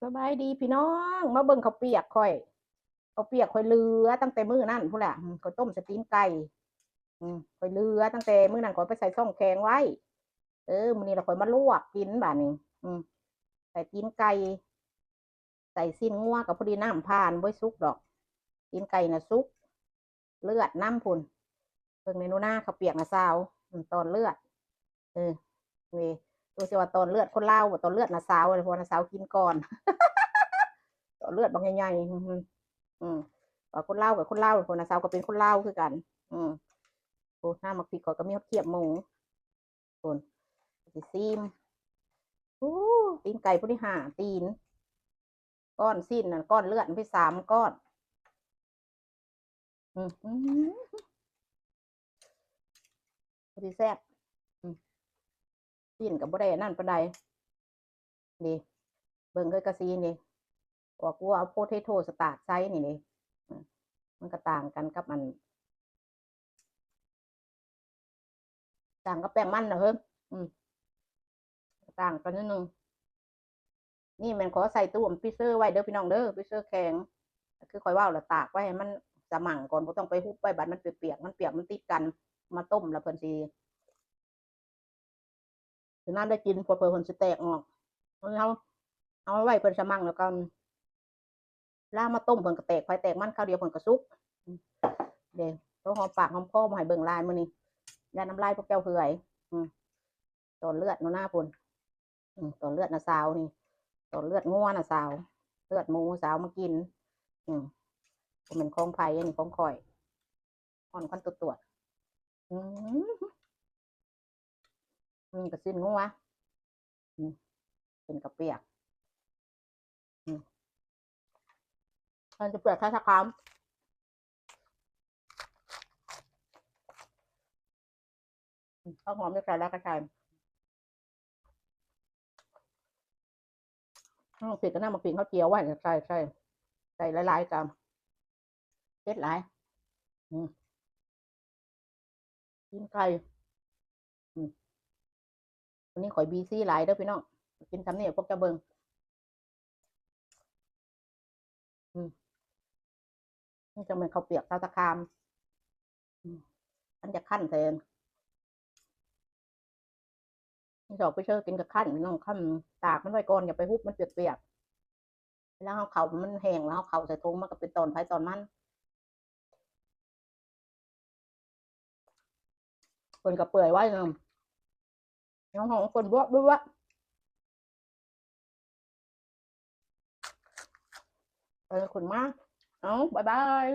ສະບາຍດີພີ່ນ້ອງ ມາເບິ່ງເຂົ້າປຽກຂ້ອຍ ເຂົ້າປຽກຂ້ອຍເຫຼືອຕັ້ງແຕ່ມື້ນັ້ນພຸ້ນແຫຼະ ອືມ ຂ້ອຍຕົ້ມໃສ່ຕີນໄກ່ ອືມ ຂ້ອຍເຫຼືອຕັ້ງແຕ່ມື້ນັ້ນ ຂ້ອຍໄປໃສ່ຊ່ອງແຂງໄວ້ ເອີ ມື້ນີ້ລະຂ້ອຍມາລວກກິນບາດນີ້ ອືມ ໃສ່ຕີນໄກ່ ໃສ່ຊີ້ນງົວກໍພໍດີນ້ຳຜ່ານ ບໍ່ສຸກດອກ ຕີນໄກ່ນະສຸກ ເລືອດນຳພຸ້ນ ເບິ່ງເມນູນາເຂົ້າປຽກນະສາວ ອືມ ຕອນເລືອດ ເອີ ນີ້ ຕົວຊິວ່າຕອນເລືອດຄົນລາວ ຕອນເລືອດນະສາວ ເພາະວ່ານະສາວກິນກ່ອນ ຕອນເລືອດບັກໃຫຍ່ໆ ອືມ ອືມ ວ່າຄົນລາວກໍຄົນລາວ ເພາະນະສາວກໍເປັນຄົນລາວຄືກັນ ອືມ ໂອ້ ນ້ຳໝາກພິກຂ້ອຍກໍມີຮອດຄຽບໝູ ພຸ້ນ ຊິຊີມ ໂອ້ ຕີນໄກ່ພຸ້ນນີ້ຫ້າຕີນ ກ້ອນຊີ້ນນັ້ນ ກ້ອນເລືອດມັນໄປສາມກ້ອນ ອືມ ອືມ ພໍດີແຊບ ອືມ ຊີ້ນກໍບໍ່ໄດ້ອັນນັ້ນປານໃດ ນີ້ ເບິ່ງເລີຍກະຊີນີ້ ອອກ ກົວເອົາໂພເທໂທສະຕາດໃສ່ນີ້ເດ້ ອືມ ມັນກໍຕ່າງກັນກັບອັນ ຕ່າງກັບແປ້ງມັນນະເຮີ້ຍ ອືມ ຕ່າງກັນໜ້ອຍໜຶ່ງ ນີ້ແມ່ນຂໍໃສ່ຕູ້ຟຣີເຊີໄວ້ເດີພີ່ນ້ອງເດີ ຟຣີເຊີແຂງ ຄືຂ້ອຍເວົ້າລະ ຕາກໄວ້ໃຫ້ມັນສະໝັ່ງກ່ອນ ບໍ່ຕ້ອງໄປຮຸບໄວ້ ບາດມັນປຽກໆ ມັນປຽກມັນຕິດກັນ ມາຕົ້ມລະເພິ່ນຊິ ຊິນານໄດ້ກິນ ເຜື່ອເພິ່ນຊິແຕກອອກ ເຮົາ ເຮົາເອົາໄວ້ເພິ່ນສະໝັ່ງ ແລ້ວກໍລາມາຕົ້ມ ເພິ່ນກໍແຕກໃຜແຕກມັນ ຄາວດຽວເພິ່ນກໍສຸກ ເດ້ ໂຕຫອມປາກຫອມຄໍ ບໍ່ໃຫ້ເບິ່ງຫຼາຍມື້ນີ້ ຢ້ານນ້ຳລາຍພວກເຈົ້າເຫື່ອຍ ອືມ ຕອນເລືອດນະນາພຸ້ນ ອືມ ຕອນເລືອດນະສາວນີ້ ຕອນເລືອດງົວນະສາວ ເລືອດໝູສາວມາກິນ ອືມ ບໍ່ແມ່ນຂອງໃຜ ອັນນີ້ຂອງຂ້ອຍ ຮ້ອນຄວັນຕວດໆ ອືມ ອືມ ກະຊີ້ນງົວ ອືມ ເປັນເຂົ້າປຽກ ອືມ ມັນຈະເປືອກຂາສາຂາມ ອືມ ເອົາຫອມໄປໃສ່ແລ້ວກໍໃສ່ ໝາກພິກ ກໍນຳໝາກພິກເຮົາຈຽວໄວ້ ໃສ່ ໃສ່ ໃສ່ຫຼາຍໆ ກໍເຜັດຫຼາຍ ອືມ ຕີນໄກ່ ອືມ ວັນນີ້ຂ້ອຍບີຊີຫຼາຍເດີພີ່ນ້ອງ ກິນສ່ຳນີ້ໃຫ້ພວກເຈົ້າເບິ່ງ ອືມ ນີ້ຈັ່ງແມ່ນເຂົ້າປຽກຊາວຕະຂາມ ອືມ ຄັນຢາກຄັ້ນໃສ່ ດອກໄປເຊີກິນກັບຄັ້ນ ນ້ອງຄັ້ນ ຕາກມັນໄວ້ກ່ອນ ຢ່າໄປຮຸບມັນປຽກໆ ເວລາເຮົາເຂົ້າມັນແຫ້ງແລ້ວ ເຮົາເຂົ້າໃສ່ຖົງ ມັນກໍເປັນຕອນໃຜຕອນມັນ ເພິ່ນກໍເປື່ອຍໄວນຳ ຍັງຫອມເພິ່ນບວບບວບ ເອີ ຂຶ້ນມາ ເອົາ ບາຍບາຍ.